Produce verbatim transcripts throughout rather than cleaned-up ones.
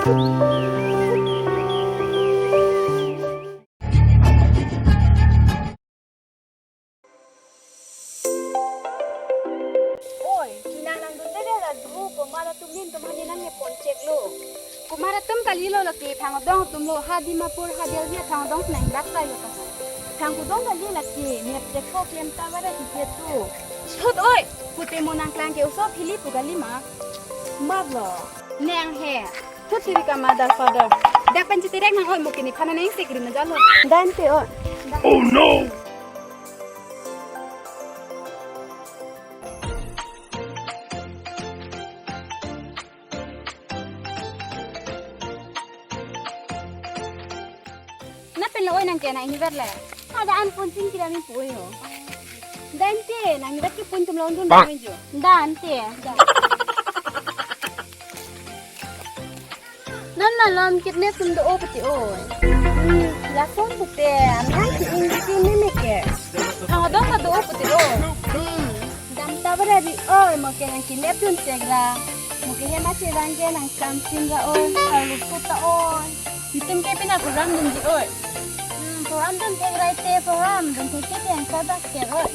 Oi, kina nangdunde de la dhu, komat atum nin atum hani nangkepon chek lo. Komat atum kalilo lake, phangdong atum lo, ha Dimapur, ha Delhi, phangdong nang bak kai lo kasa. Phangdong kali lake, nep chek ko klem ta bara tiket tu. Sot oi, pute mo nangklang ke oso phili pu kali ma. Mablo. Nang he. Thut siri ka mother father. Dak pen chiterek nang oi, mo kini phana neng sekri na jalo. Dan te oi. Oh no! Na pen lo oi nang ke nang ini ber le. Ada an pun sing kira mi pu oi ho. Dan te nang ini ber ke pun tum lo undun oi jo. Dan te. Non malom kidnap tum do-o pute oi. Hmm, lason pute, amang ki ing ki meme ke. Ang odong ka do-o pute oi. Hmm, dam ta bara ri oi, mo ke nang kidnap dun chek ra. Mo ke hem ache rang ke nang kam sim ra oi, harlu pu ta oi. Itum ke pina program dunji oi. Hmm, program dun thek rai te program dun thek ke te ang sa bak ke oi.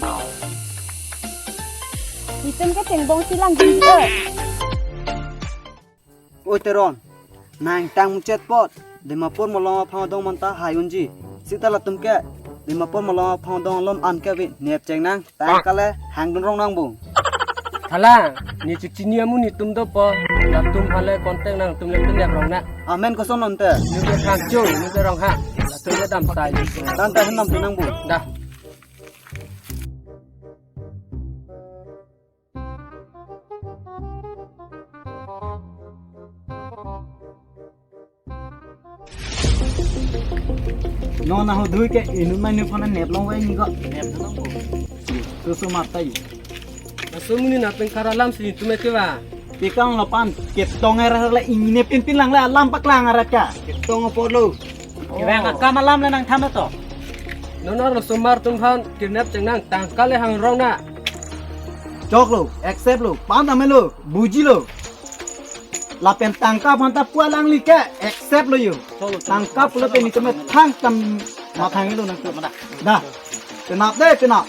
Itum ke chengbong si lang dunji oi. Oi Teron, nang tang muchet pot, Dimapur malom aphang adong manta hai unji. Sita latum ke, Dimapur malom aphang adong alom an ke ave nep cheng nang, tang kale hang dun rong nang bung. Hala, ne chikchini amu netum dopo, latum hale kontek nangtum le nep rong na. Amen koson non te. Ne ke thang cho, ne ke rong ha, latum le dam sai. Dan ta hen nam tu nang bung. Dah. Non aho dui ke inut mai nu phana nep long wai ni ko. Nep long ko. Tu so mat ta yu. Laso amu ne nangpeng kar alam si netum ke ba. Tikang lo pan ketong era le ingine pinpin lang le alam paklang arat ka. Ketong apor lo. Kevang akam alam le nang tham to. Non arloso mar atum aphan kidnap cheng nang tang kale hang rong na. Chok lo, accept lo, pan dam lo, buji lo. Lapen tangka aphan ta pu alang li ke, accept lo yo. Tangka pulote netum thang kam mathang lo nang. Dah, penap de, penap.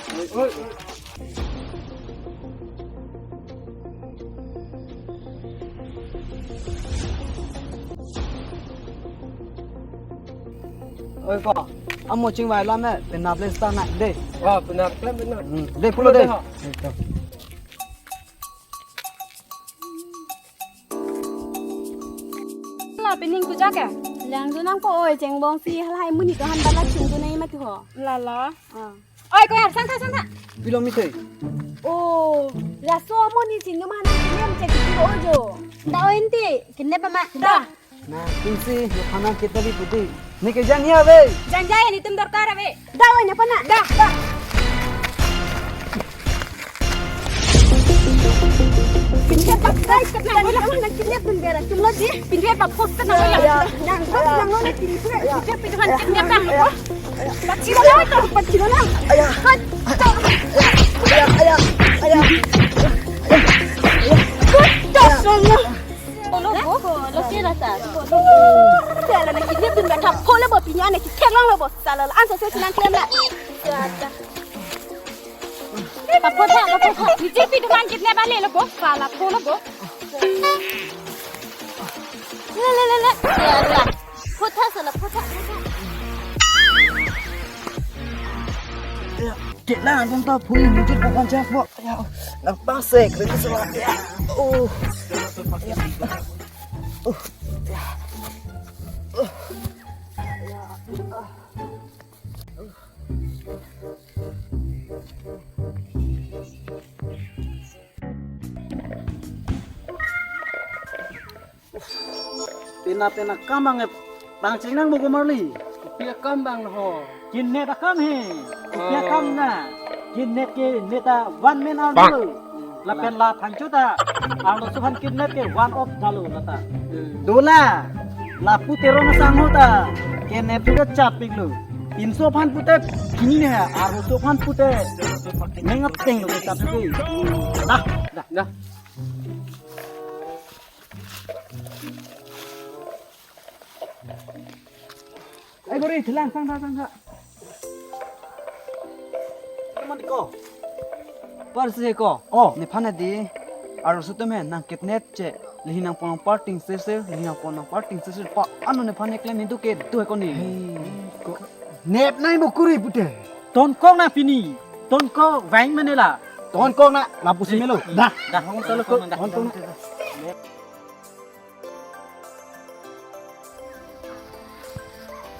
Oi ko, amo chingvai lam e, penap le sta na de. Wah, penap klem penap. Hmm, de pulo de. La pining kuja ke? Lang dunang ko oi, chengbong si halahai amonit atum han bala chingdun nai mati ho. Lalo. Ah. Oi, ko yar, sangtha, sangtha. Pilo mithoi. Oh, laso amonit si num han kinem chek kiti ojo. Da oi ente, kinem pama. Da. Na, kunsi, yo khana kita di putih. Ne ke jani ave. Janjai netum dorkar ave. Da oi na pana. Da, da. Pinjai pap guys, katna bola na kinem dun bera. Tum lo di. Pinjai pap post katna bola. Ya. Nang, nang, nang, nang, pinjai. Pinjai pinjai katna bola. Pachilo na, pachilo na. Ayah. Ayah, ayah, ayah. Kut, kut, kut. Polo bo, lo sila ta. Sila na kidnap dun bera, polo bo, pinya na kikhelong lo bo, sala la, anso se sinang klem la. Sila ta. Papa tha, papa tha. Nije pi dukan kidnap ale lo bo, sala polo bo. Le, le, le, le. Sila ta. Photha sala, photha, photha. Ya, kena antum ta phui nujit bukan jak bo. Ya, nang pasek, beri sala. Ya. Oh. Ya. Oh. Ya. Oh. Ya. Pina pina kam bang e, bang chingnang bo ko marli. Pia kam bang ho. Kidnap akam he. Pia kam na. Kidnap ke neta one man army lo. Lapen la thancho ta. Arloso aphan kidnap ke one of the lo lata. Dola. Lapu Teron asangho ta. Kidnap ke chapik lo. Pinso aphan pute kini ne ha. Arloso aphan pute. Mengat teng lo chapik lo. Dah, dah, dah. Bori, thelang, sang tha, sang tha. Teman ko. Parsi ko. Oh. Nephan adi. Arloso atum he nang kidnap che. Lehi nangpo nangparting sese, lehi nangpo nangparting sese. Pa ano nephan eklem itu ke tu he koni. Hey, ko. Nep nai bo kuri pute. Tonkok nang pini. Tonkok vang mane la. Tonkok nang lapusi melo. Dah. Dah. Tonkok nang. Tonkok nang.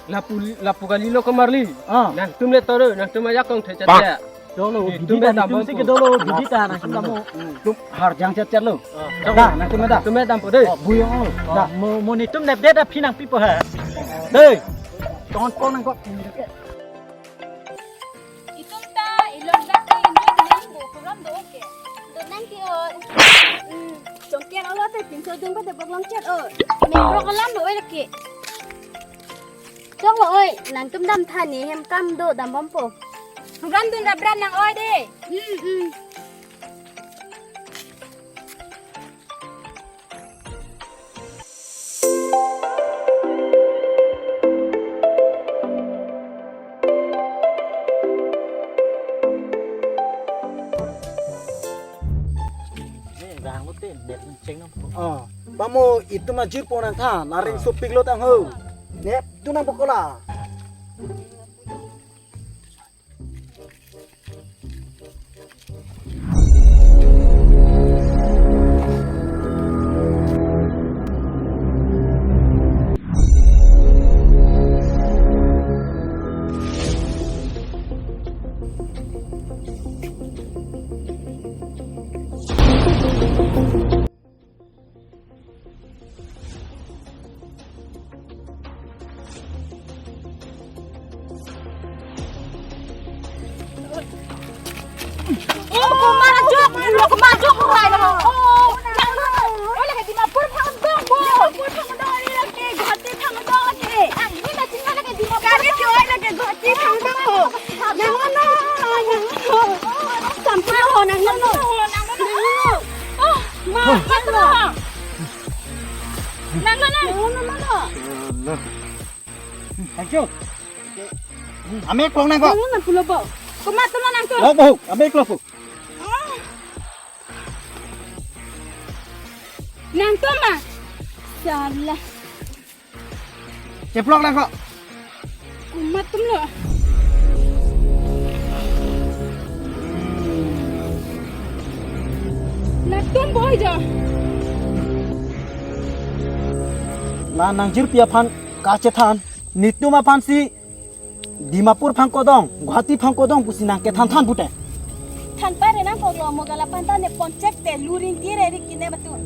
Lapu, lapu kalilo komarli. Ah. Nangtum le toro, nangtum ajakong the chat. Dolo, eh, bidi tum ta, be nangtum dambom si po. Ke dolo, bidi ta, nangtum dambom. Hmm. Tum harjang chat chat lo. Ah. Dah, nangtum dah. Tum dambom dei. Oh, buyong ol. Oh, dah. Mo, mo netum nepdet aphi nangpipo ha. Dei. Tonkok nang ko. Itum ta, ilong dak ke, indo bilang do, program do, oke. Do nang ke, oh. Hmm, chongke olo te, pinso dung ko te, bok long chat, oh. Mengro kalam do, oke. Chong lo, oi, nangtum dam tha ne, hem kam do, dambom po. Program dun rabran nang, oi, de. Hmm, hmm. Oh, pamo itum ajirpo nangthan, areng sopik lo tang ho. Nep, tu nang pokola. Oh, kumajok, kumajok, kumajok. Oh, nang, oh, lake Dimapur thangdong bo. Dimapur thangdong, lake Guwahati thangdong, lake. Ah, ini macam mana lake Dimapur? Kali si oi lake Guwahati thangdong bo. Nang, nang, nang, nang. Sampai ho, nang, nang, nang. Nang, nang. Oh, ma, ma, ma. Nang, nang, nang. Nang, nang, nang. Thank you. Ame klong nang ko. Nang, nang, pulo bo. Komat tu nang tu. Lo bo, ame klong po. Nang tu ma. Salah. Cheplok nang ko. Komat tum lo. Latum boi jo. La nangjirpi aphan kachethan, netum aphansi Dimapur phangkodong, Guwahati phangkodong pusi nang kethan than pute. Than pare nangkoklo, mo gala panta ne ponchek te luring tire rik kine batun.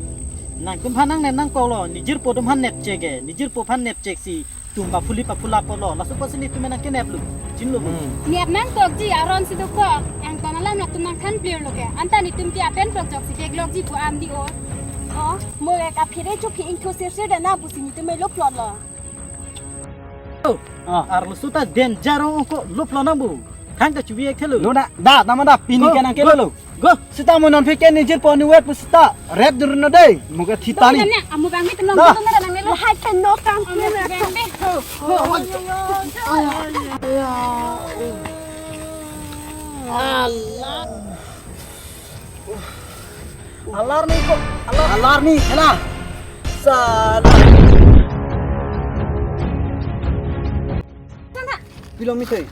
Nangtum aphan nang ne nangkoklo, nejirpo atum aphan nepchek ke, nejirpo aphan nepchek si tum paphuli paphula polo, laso apotsi netum nang kenep lo, chinilo bo. Hmm. Nep nangkokji aron si dokok, angton alam latum nangthan clear lo ke, anta netum ke apen prok jok si keklokji pu am di o. Oh, mo ek aphi re chok ke ingthu sir sir dana pusi netum melo plot lo. Oh, ah. Arloso ta danger ong ko lop lo nang bo. Thang ta chubi ek thelo. Lo na, da, tama da, pini go, ke nang ke go, lo lo. Go. Sita mo non phike nejirpo anuwet pu sita. Rep dur no dei. Mo ke thitani. Amu bang mi tenong da. Tenong na nang melo. Lahai te no kam. Amu bang mi. Ho, ho. Allah. Alar ni ko, alar. Alar ni, hela. Salah. Sana. Pilo mi thoi.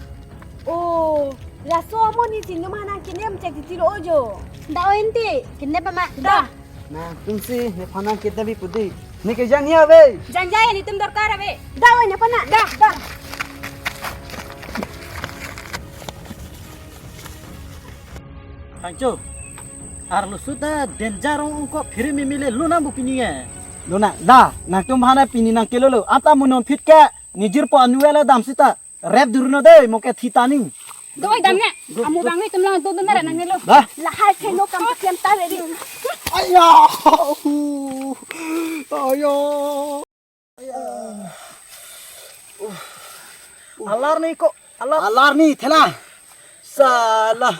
Oh, laso amo ni sinu mana kinem cek di tilo ojo. Da o ente, kinem pama. Da. Nangtumsi, nephan nang kidnap pi pudi. Ne ke jang ya ve. Jang jaya netum dorkar ave. Da o nephan na. Da, da. Thangcho, arloso ta danger ong ong ko phiri mimile lo nang bo pini e. Lo na, da, nangtum aphan pini nang kelo lo. Anta mo non phit ke, nejirpo anuwet le dam sita. Rep dur no dei, mo ke thitani. Doi dam ne, amu bang mi tum lang do do na nang melo. Da. Lahai ke no kam ke ta re di. Aya. Aya. Alar ni ko, alar. Alar ni, thela. Salah.